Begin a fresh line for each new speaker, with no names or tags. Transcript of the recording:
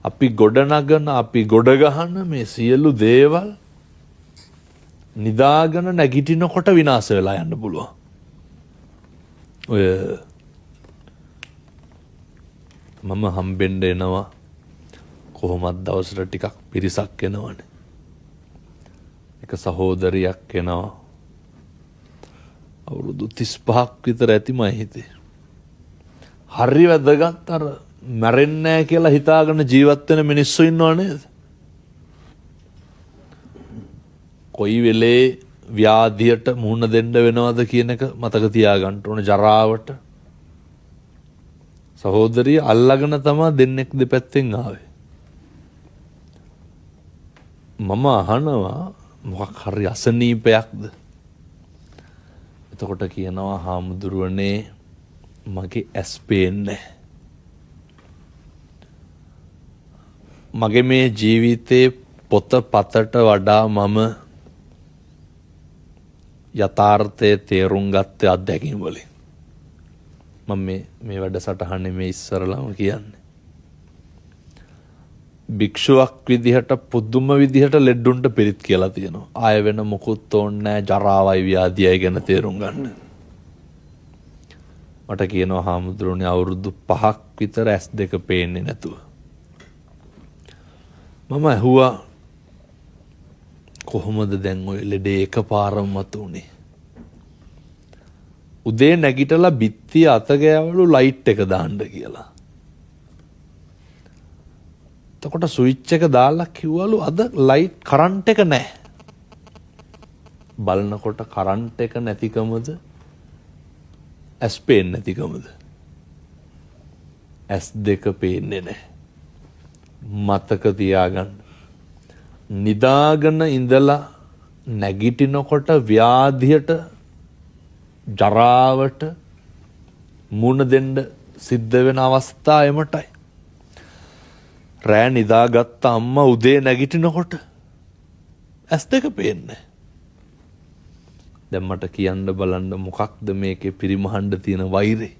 අපි ගොඩනගන, අපි ගොඩ ගහන මේ සියලු දේවල් නිදාගෙන නැගිටිනකොට විනාශ වෙලා යන්න පුළුවන්. ඔය මම හම්බෙන්න එනවා කොහොමත් දවසට ටිකක් පිරිසක් එනවනේ. එක සහෝදරියක් එනවා. අවුරුදු 35ක් විතර ඇති මම හිතේ. හරි වැදගත් අර මැරෙන්නේ නැහැ කියලා හිතාගෙන ජීවත් වෙන මිනිස්සු ඉන්නව නේද? කොයි වෙලේ ව්‍යාධියට මුහුණ දෙන්න වෙනවද කියන එක මතක තියාගන්න ඕන. ජරාවට සහෝදරිය අල්ලගෙන තමා දෙන්නෙක් දෙපැත්තෙන් ආවේ. මම අහනවා මොකක් හරි අසනීපයක්ද? එතකොට කියනවා හාමුදුරුවනේ මගේ ඇස් පේන්නේ. මගේ මේ ජීවිතේ පොත පතට වඩා මම යථාර්ථය තේරුම් ගත්තේ අත්දැකීම් වලින්. මම මේ වැඩසටහනේ මේ ඉස්සරලම කියන්නේ. භික්ෂුවක් විදිහට පුදුම විදිහට ලෙඩ්ඩුන්ට පිරිත් කියලා තියෙනවා. ආය වෙන මොකුත් ඕනේ නෑ, ජරාවයි ව්‍යාධියයි ගැන තේරුම් ගන්න. මට කියනවා හාමුදුරුවනේ අවුරුදු 5ක් විතර ඇස් දෙක පේන්නේ නැතුව. මම ඇහුවා කොහොමද දැන් ඔය ලෙඩේ එකපාරම මතු වුනේ? උදේ නැගිටලා බිත්තිය අත ගෑවලු ලයිට් එක දාන්න කියලා. එතකොට ස්විච් එක දාලා කිව්වලු අද ලයිට් කරන්ට් එක නැහැ. බලනකොට කරන්ට් එක නැතිකමද ඇස් පේන්නේ නැතිකමද? ඇස් දෙක පේන්නේ නැහැ. මතක තියාගන්න. නිදාගෙන ඉඳලා නැගිටිනකොට ව්‍යාධියට ජරාවට මුණ දෙන්න සිද්ධ වෙන අවස්ථා එමටයි. රෑ නිදාගත්ත අම්මා උදේ නැගිටිනකොට ඇස් දෙක පේන්නේ. දැන් මට කියන්න බලන්න මොකක්ද මේකේ පිරිමහන්න තියෙන වෛරේ?